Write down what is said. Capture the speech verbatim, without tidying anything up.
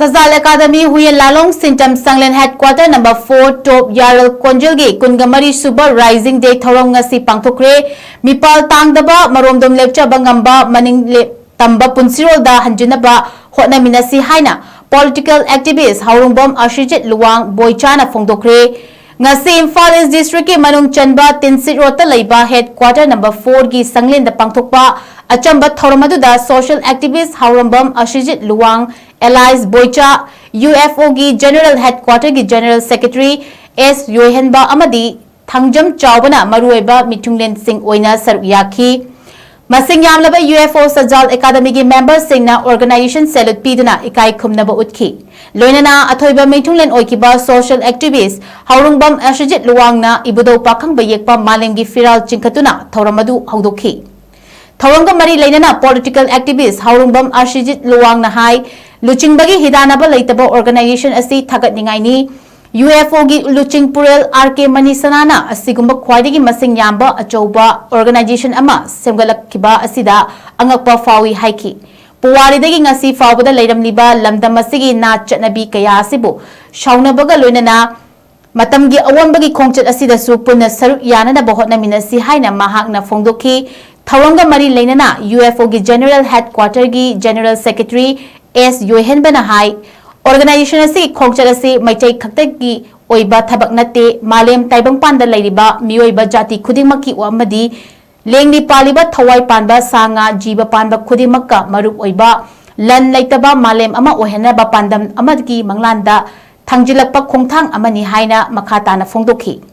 ꯁꯖꯥꯜ academy ꯍꯨꯌꯦꯟ ꯂꯥꯂꯣꯡ ꯁꯤꯟꯇꯝ ꯆꯥꯡꯂꯦꯟ headquarter number four top ꯌꯥꯔꯜ ꯀꯣꯟꯖꯤꯜꯒꯤ ꯀꯨꯟꯒ ꯃꯔꯤ ꯁꯨꯕ rising day ꯊꯧꯔꯝ ꯉꯁꯤ ꯄꯥꯡꯊꯣꯛꯈ꯭ꯔꯦ꯫ ꯃꯤꯄꯥꯜ ꯇꯥꯡꯗꯕ ꯃꯔꯣꯝꯗꯣꯝ ꯂꯦꯞꯆꯕ ꯉꯝꯕ ꯃꯅꯤꯡ ꯂꯦꯞ-, ꯇꯝꯕ ꯄꯨꯟꯁꯤꯔꯣꯜꯗ ꯍꯟꯖꯤꯟꯅꯕ ꯍꯣꯠꯅꯃꯤꯟꯅꯁꯤ ꯍꯥꯏꯅ political activist ꯍꯥꯎꯔꯨꯡꯕꯝ ꯑꯁꯤꯖꯤꯠ ꯂꯨꯋꯥꯡ ꯕꯣꯏꯆꯥꯅ ꯐꯣꯡꯗꯣꯛꯈ꯭ꯔꯦ꯫ ꯉꯁꯤ ꯏꯝꯐꯥꯜ East districtꯀꯤ ꯃꯅꯨꯡ ꯆꯟꯕ ꯇꯤꯟꯁꯤꯠ ꯔꯣꯗꯇ ꯂꯩꯕ headquarter number fourꯒꯤ ꯁꯪꯂꯦꯟꯗ ꯄꯥꯡꯊꯣꯛꯄ ꯑꯆꯝꯕ ꯊꯧꯔꯝ ꯑꯗꯨꯗ social activist ꯍꯥꯎꯔꯝꯕꯝ ꯑꯁꯤꯖꯤꯠ Luwang, alias ꯕꯣꯏꯆꯥ, UFOꯒꯤ general headquarterꯒꯤ general secretary S ꯌꯣꯏꯍꯟꯕ ꯑꯃꯗꯤ ꯊꯥꯡꯖꯝ ꯆꯥꯎꯕꯅ ꯃꯔꯨꯑꯣꯏꯕ ꯃꯤꯊꯨꯡꯂꯦꯟꯁꯤꯡ ꯑꯣꯏꯅ ꯁꯔꯨꯛ ꯌꯥꯈꯤ꯫ ꯃꯁꯤꯡ ꯌꯥꯝꯂꯕ UFO ꯁꯖꯥꯜ ꯑꯦꯀꯥꯗꯃꯤꯒꯤ memberꯁꯤꯡꯅ organization salute ꯄꯤꯗꯨꯅ ꯏꯀꯥꯏ ꯈꯨꯝꯅꯕ ꯎꯠꯈꯤ꯫ ꯂꯣꯏꯅꯅ ꯑꯊꯣꯏꯕ ꯃꯤꯊꯨꯡꯂꯦꯟ ꯑꯣꯏꯈꯤꯕ social activist ꯍꯥꯎꯔꯨꯡꯕꯝ ꯑꯁꯤꯖꯤꯠ ꯂꯨꯋꯥꯡꯅ ꯏꯕꯨꯙꯧ ꯄꯥꯈꯪꯕ ꯌꯦꯛꯄ ꯃꯥꯂꯦꯝꯒꯤ ꯐꯤꯔꯥꯜ ꯆꯤꯡꯈꯠꯇꯨꯅ ꯊꯧꯔꯝ ꯑꯗꯨ ꯍꯧꯗꯣꯛꯈꯤ꯫ ꯊꯧꯔꯝꯒ ꯃꯔꯤ ꯂꯩꯅꯅ political activist ꯍꯥꯎꯔꯨꯡꯕꯝ ꯑꯁꯤꯖꯤꯠ ꯂꯨꯋꯥꯡꯅ ꯍꯥꯏ, ꯂꯨꯆꯤꯡꯕꯒꯤ ꯍꯤꯗꯥꯟꯅꯕ ꯂꯩꯇꯕ organization ꯑꯁꯤ ꯊꯥꯒꯠꯅꯤꯡꯉꯥꯏꯅꯤ꯫ UFOꯒꯤ ꯂꯨꯆꯤꯡ ꯄꯨꯔꯦꯜ R K ꯃꯅꯤꯁꯅꯥꯅ ꯑꯁꯤꯒꯨꯝꯕ ꯈ꯭ꯋꯥꯏꯗꯒꯤ ꯃꯁꯤꯡ ꯌꯥꯝꯕ ꯑꯆꯧꯕ organization ꯑꯃ ꯁꯦꯝꯒꯠꯂꯛꯈꯤꯕ ꯑꯁꯤꯗ ꯑꯉꯛꯄ ꯐꯥꯎꯏ ꯍꯥꯏꯈꯤ꯫ ꯄꯨꯋꯥꯔꯤꯗꯒꯤ ꯉꯁꯤ ꯐꯥꯎꯕꯗ ꯂꯩꯔꯝꯂꯤꯕ ꯂꯝꯗꯝ ꯑꯁꯤꯒꯤ ꯅꯥꯠ ꯆꯠꯅꯕꯤ ꯀꯌꯥ ꯑꯁꯤꯕꯨ ꯁꯥꯎꯅꯕꯒ ꯂꯣꯏꯅꯅ ꯃꯇꯝꯒꯤ ꯑꯑꯣꯟꯕꯒꯤ ꯈꯣꯡꯆꯠ ꯑꯁꯤꯗꯁꯨ ꯄꯨꯟꯅ ꯁꯔꯨꯛ ꯌꯥꯅꯅꯕ ꯍꯣꯠꯅꯃꯤꯟꯅꯁꯤ ꯍꯥꯏꯅ ꯃꯍꯥꯛꯅ ꯐꯣꯡꯗꯣꯛꯈꯤ꯫ ꯊꯧꯔꯝꯒ ꯃꯔꯤ ꯂꯩꯅꯅ UFOꯒꯤ general headquarterꯒꯤ general secretary S ꯌꯣꯏꯍꯦꯟꯕꯅ ꯍꯥꯏ, organization ꯑꯁꯤꯒꯤ ꯈꯣꯡꯆꯠ ꯑꯁꯤ ꯃꯩꯇꯩ ꯈꯛꯇꯒꯤ ꯑꯣꯏꯕ ꯊꯕꯛ ꯅꯠꯇꯦ, ꯃꯥꯂꯦꯝ ꯇꯥꯏꯕꯪꯄꯥꯟꯗ ꯂꯩꯔꯤꯕ ꯃꯤꯑꯣꯏꯕ ꯖꯥꯇꯤ ꯈꯨꯗꯤꯡꯃꯛꯀꯤ ꯑꯃꯗꯤ ꯂꯦꯡꯂꯤ ꯄꯥꯜꯂꯤꯕ ꯊꯋꯥꯏ ꯄꯥꯟꯕ ꯁꯥ ꯉꯥ ꯖꯤꯕ ꯄꯥꯟꯕ ꯈꯨꯗꯤꯡꯃꯛꯀ ꯃꯔꯨꯞ ꯑꯣꯏꯕ ꯂꯟ ꯂꯩꯇꯕ ꯃꯥꯂꯦꯝ ꯑꯃ ꯑꯣꯏꯍꯟꯅꯕ ꯄꯥꯟꯗꯝ ꯑꯃꯒꯤ ꯃꯪꯂꯥꯟꯗ ꯊꯥꯡꯖꯤꯜꯂꯛꯄ ꯈꯣꯡꯊꯥꯡ ꯑꯃꯅꯤ ꯍꯥꯏꯅ ꯃꯈꯥ ꯇꯥꯅ ꯐꯣꯡꯗꯣꯛꯈꯤ꯫